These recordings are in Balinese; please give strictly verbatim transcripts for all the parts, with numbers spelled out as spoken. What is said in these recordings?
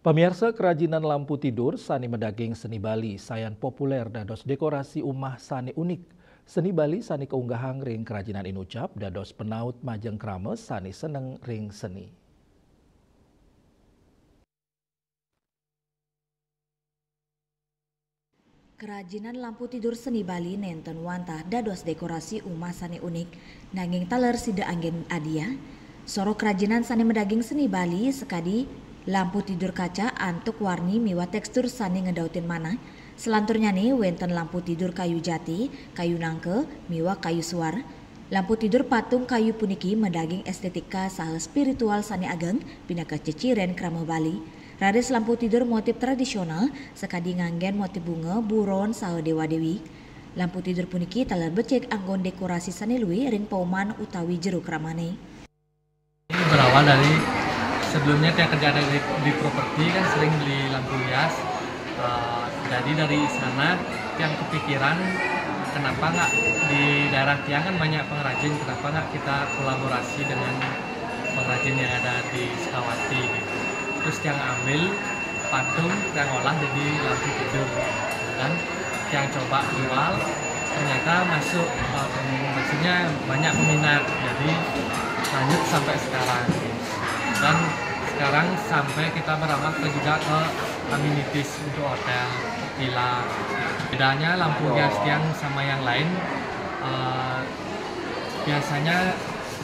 Pamiarsa, kerajinan lampu tidur sane madaging seni Bali sayan populer dados dekorasi umah sane unik. Seni Bali sane kaunggahang ring kerajinan Inucap dados penaut majeng krama sane seneng ring seni. Kerajinan lampu tidur seni Bali nenten wantah dados dekorasi umah sane unik, nanging taler sida anggen adia. Soroh kerajinan sane madaging seni Bali sakadi lampu tidur kaca antuk warni miwah tekstur sane ngedautin manah. Selanturnyane wenten lampu tidur kayu jati, kayu nangka, miwah kayu suar. Lampu tidur patung kayu puniki madaging estetika saha spiritual sane ageng pinaka ceciren krama Bali. Raris lampu tidur motif tradisional sakadi nganggen motif bunga, buron, saha dewa-dewi. Lampu tidur puniki taler becik anggon dekorasi sane luih ring pauman utawi jero kramane. Ini berawal dari sebelumnya tiang kerja ada di, di properti kan sering beli lampu hias. Eh, jadi dari sana tiang kepikiran, kenapa nggak di daerah tiang kan banyak pengrajin, kenapa nggak kita kolaborasi dengan pengrajin yang ada di Sukawati gitu. Terus tiang ambil patung, tiang olah jadi lampu tidur. Dan tiang coba jual, ternyata masuk, eh, maksudnya banyak peminat. Jadi lanjut sampai sekarang. Dan sekarang sampai kita merambah ke juga ke amenities untuk hotel, villa. Bedanya lampu hias tiang sama yang lain, eh, biasanya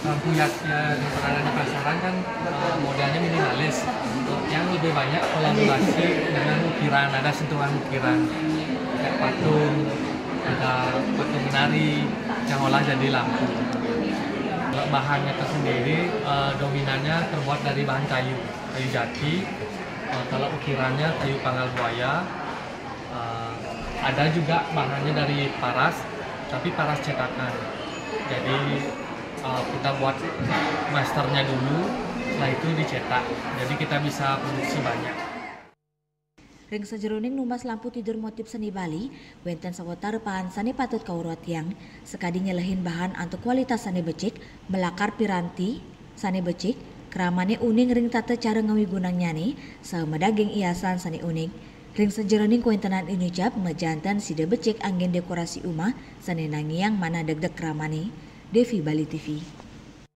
lampu hias yang berada di pasaran kan, eh, modelnya minimalis. Yang lebih banyak kolaborasi dengan ukiran, ada sentuhan ukiran, kayak patung, ada patung menari yang olah jadi lampu. Kalau bahannya itu sendiri, eh, dominannya terbuat dari bahan kayu, kayu jati. Eh, kalau ukirannya kayu pangkal buaya. Eh, ada juga bahannya dari paras, tapi paras cetakan. Jadi, eh, kita buat masternya dulu, setelah itu dicetak. Jadi kita bisa produksi banyak. Ring sajeroning numbas lampu tidur motif seni Bali, wenten sawatara pahan sane patut kaweruh tiang, sakadi nyelehin bahan antuk kualitas sane becik, malakar piranti sane becik, kramane uning ring tata cara ngawigunangnyane, saha madaging hiasan sane unik. Ring sajeroning kawentenan Inucap, majanten sida becik anggen dekorasi umah sane nangiang manah degdeg kramane. Devi, Bali T V.